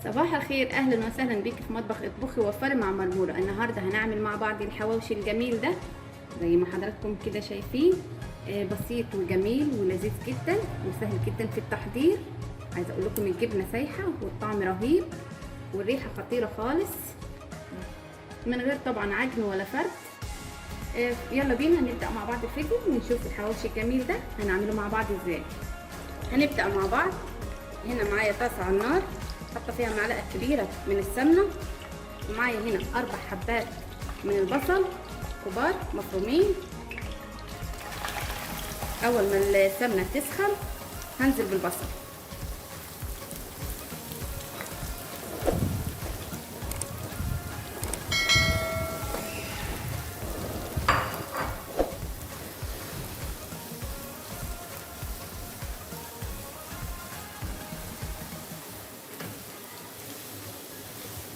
صباح الخير، اهلا وسهلا بيك في مطبخ اطبخي ووفري مع مرموره. النهارده هنعمل مع بعض الحواوشي الجميل ده زي ما حضراتكم كده شايفين، بسيط وجميل ولذيذ جدا وسهل جدا في التحضير. عايزه اقول لكم الجبنة سايحه والطعم رهيب والريحه خطيرة خالص، من غير طبعا عجن ولا فرد. يلا بينا نبدا مع بعض الفيديو ونشوف الحواوشي الجميل ده هنعمله مع بعض ازاي. هنبدا مع بعض. هنا معايا طاسه على النار، حاطه فيها معلقه كبيرة من السمنة، ومعايا هنا 4 حبات من البصل كبار مفرومين. اول ما السمنة تسخن هنزل بالبصل.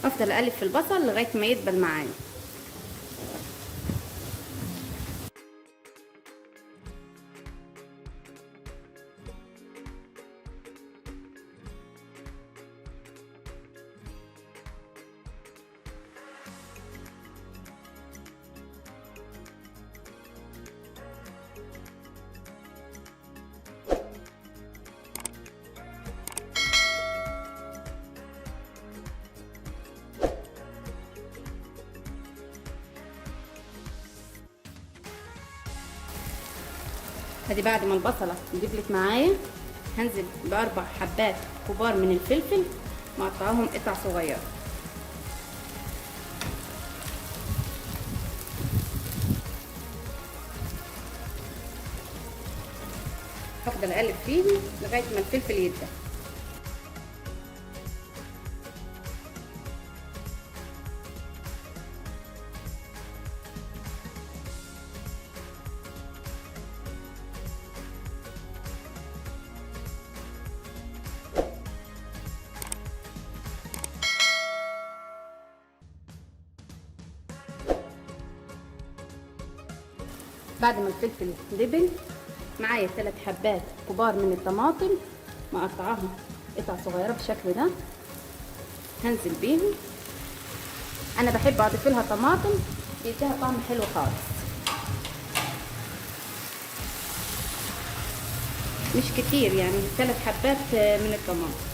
افضل اقلب في البصل لغاية ما يدبل معايا. ادي بعد ما البصله دبلت معايا هنزل ب4 حبات كبار من الفلفل مقطعاهم قطع صغيرة. هفضل اقلب فيهم لغاية ما الفلفل يدبل. بعد ما الفلفل دبل معايا 3 حبات كبار من الطماطم مقطعاهم قطع صغيرة بالشكل ده، هنزل بيهم. انا بحب اضيف لها طماطم بيديها طعم حلو خالص، مش كتير يعني 3 حبات من الطماطم.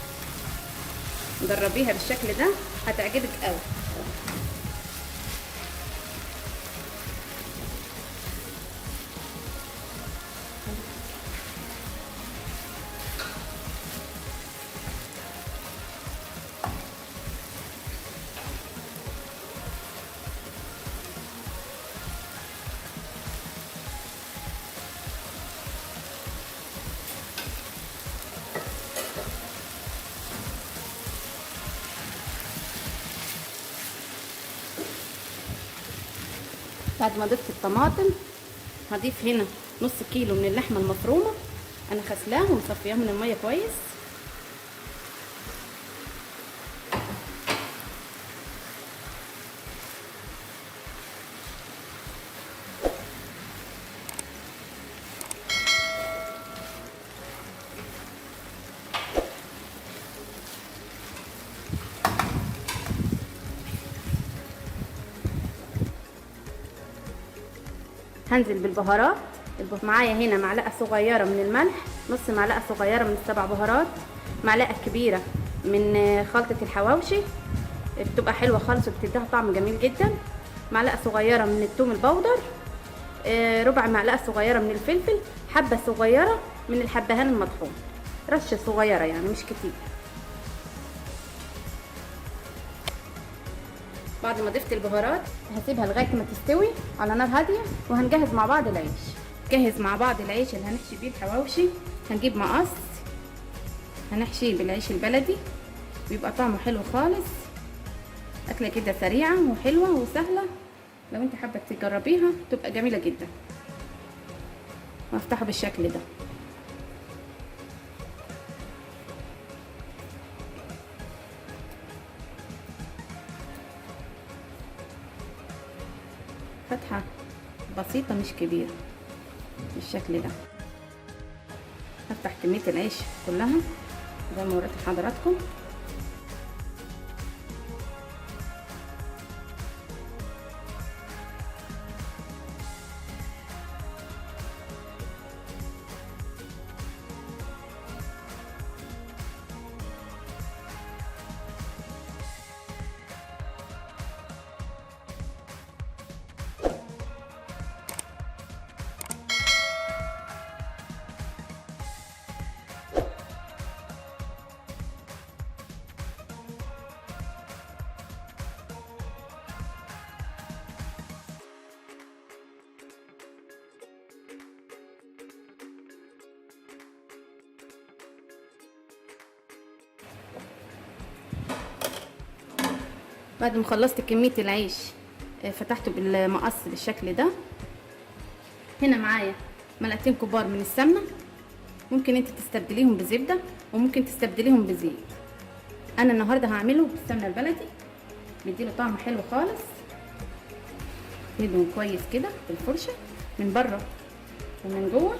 جربيها بالشكل ده هتعجبك قوي. بعد ما ضفت الطماطم هضيف هنا نص كيلو من اللحمة المفرومه، انا غسلاها ومصفياها من المية كويس. هنزل بالبهارات. معايا هنا معلقه صغيرة من الملح، نص معلقه صغيرة من ال7 بهارات، معلقه كبيرة من خلطه الحواوشي بتبقى حلوة خالص وبتديها طعم جميل جدا، معلقه صغيرة من الثوم البودر، ربع معلقه صغيرة من الفلفل، حبه صغيرة من الحبهان المطحون، رشه صغيرة يعني مش كتير. بعد ما ضفت البهارات هسيبها لغاية ما تستوي على نار هادية، وهنجهز مع بعض العيش. جهز مع بعض العيش اللي هنحشي بيه الحواوشي. هنجيب مقص هنحشيه بالعيش البلدي، بيبقى طعمه حلو خالص. اكله كده سريعة وحلوه وسهلة، لو انت حابة تجربيها تبقى جميلة جدا. وافتحه بالشكل ده. فتحة بسيطة مش كبيرة بالشكل ده. هفتح كمية العيش كلها زي ما وريت لحضراتكم. بعد ما خلصت كمية العيش فتحته بالمقص بالشكل ده. هنا معايا ملعقتين كبار من السمنة، ممكن انت تستبدليهم بزبده وممكن تستبدليهم بزيت. انا النهارده هعمله بالسمنه البلدي، بيديله طعم حلو خالص. ندهن كويس كده بالفرشه من بره ومن جوه.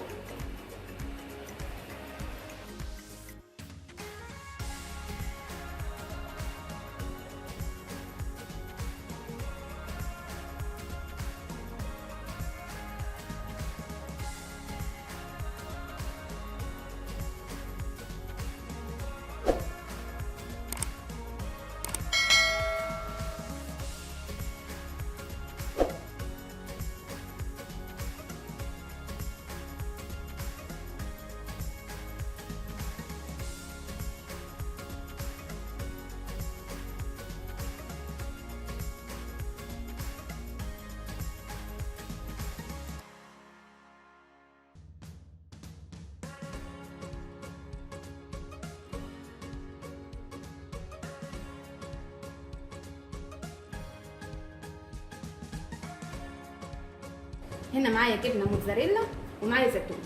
هنا معايا جبنه موتزاريلا ومعايا زيتون.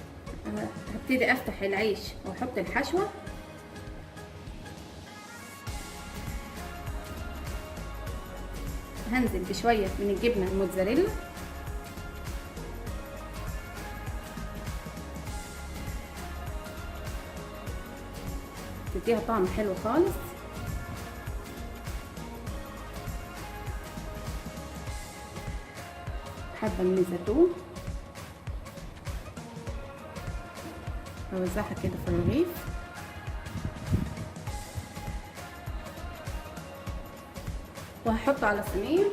هبتدي افتح العيش واحط الحشوه. هنزل بشوية من الجبنة الموتزاريلا، تديها طعم حلو خالص. حبة من الزيتون اوزعها كده في الرغيف. وهحطه على صينية.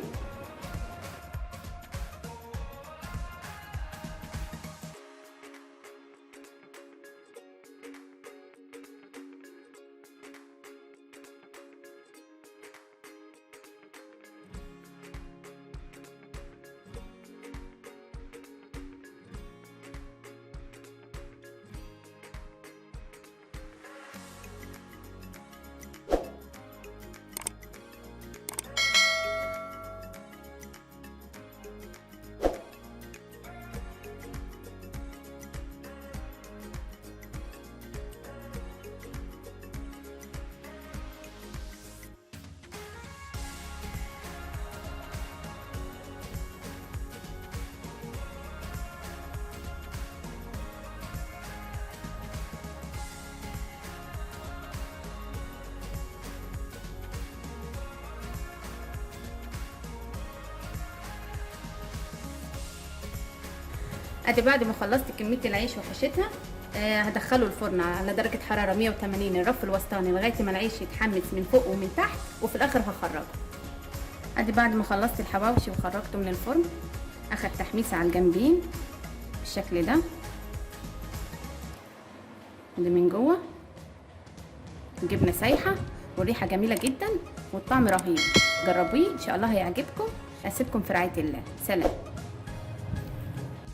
ادي بعد ما خلصت كمية العيش وحشتها، هدخله الفرن على درجه حرارة 180 الرف الوسطاني لغاية ما العيش يتحمس من فوق ومن تحت، وفي الاخر هخرجه. ادي بعد ما خلصت الحواوشي وخرجته من الفرن، اخد تحميسه على الجنبين بالشكل ده. ادي من جوه الجبنة سايحه والريحه جميلة جدا والطعم رهيب. جربوه ان شاء الله هيعجبكم. اسيبكم في رعاية الله. سلام.